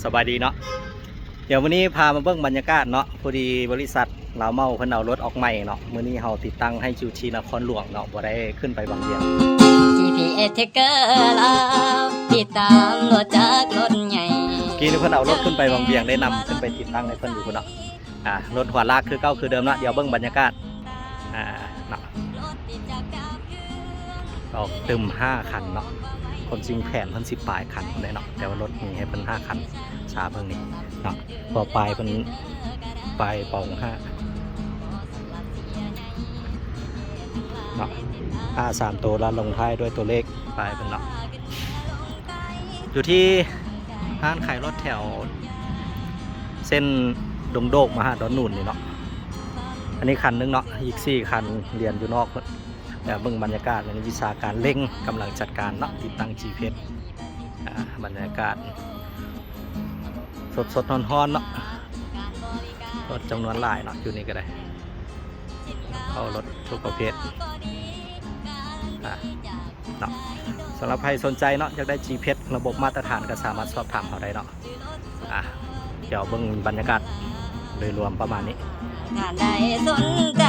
ສະບາຍດີເນາະ ດຽວມື້ນີ້ພາມາເບິ່ງບັນຍາກາດເນາະ ພໍດີບໍລິສັດລາວເມົາເພິ່ນເອົາລົດອອກໃໝ່ເນາະ ມື້ນີ້ເຮົາຕິດຕັ້ງໃຫ້ຢູ່ທີ່ນະຄອນຫຼວງເນາະ ບໍ່ໄດ້ຂຶ້ນໄປວັງວຽງ ຈີພີເອັສ Tracker ລາວ ຕິດຕາມລົດຈັກລົດໃຫຍ່ ກີ້ນີ້ເພິ່ນເອົາລົດຂຶ້ນໄປວັງວຽງ ໄດ້ນຳຂຶ້ນໄປຕິດຕັ້ງໃຫ້ເພິ່ນຢູ່ພຸ້ນເນາະ ອ່າ ລົດຫົວລາກຄືເກົ່າຄືເດີມເນາະ ດຽວເບິ່ງບັນຍາກາດ ອ່າ ເນາະ ອອກຕື່ມຫ້າຄັນເນາະ ຄວາມຈິງແຜນເພິ່ນສິບປາຍຄັນພຸ້ນເດເນາະ ແຕ່ວ່າລົດມີໃຫ້ເພິ່ນຫ້າຄັນ ຊາເບິ່ງນີ້ເນາະ ເພາະປ້າຍເພິ່ນ ປ້າຍປອງຫ້າເນາະ ຫ້າສາມໂຕ ແລ້ວລົງທ້າຍດ້ວຍຕົວເລກປ້າຍເພິ່ນເນາະ ຢູ່ທີ່ຮ້ານຂາຍລົດແຖວເສັ້ນດົງໂດກມາຫາດອນໜູນນີ້ເນາະ ອັນນີ້ຄັນໜຶ່ງເນາະ ອີກສີ່ຄັນລຽນຢູ່ນອກພຸ້ນ ແຕ່ເບິ່ງບັນຍາກາດ ອັນນີ້ວິຊາການເລັ່ງກຳລັງຈັດການເນາະ ຕິດຕັ້ງ ຈີພີເອັສ ອ່າ ບັນຍາກາດສົດໆຮ້ອນໆເນາະ ລົດຈຳນວນຫຼາຍເນາະ ຢູ່ນີ້ກໍໄດ້ ເອົາລົດທຸກປະເພດ ອ່າ ເນາະ ສຳລັບໃຜສົນໃຈເນາະ ຢາກໄດ້ ຈີພີເອັສ ລະບົບມາດຕະຖານ ກໍສາມາດສອບຖາມເຮົາໄດ້ເນາະ ອ່າ ດຽວເບິ່ງບັນຍາກາດໂດຍລວມປະມານນີ້ ທ່ານໃດສົນໃຈ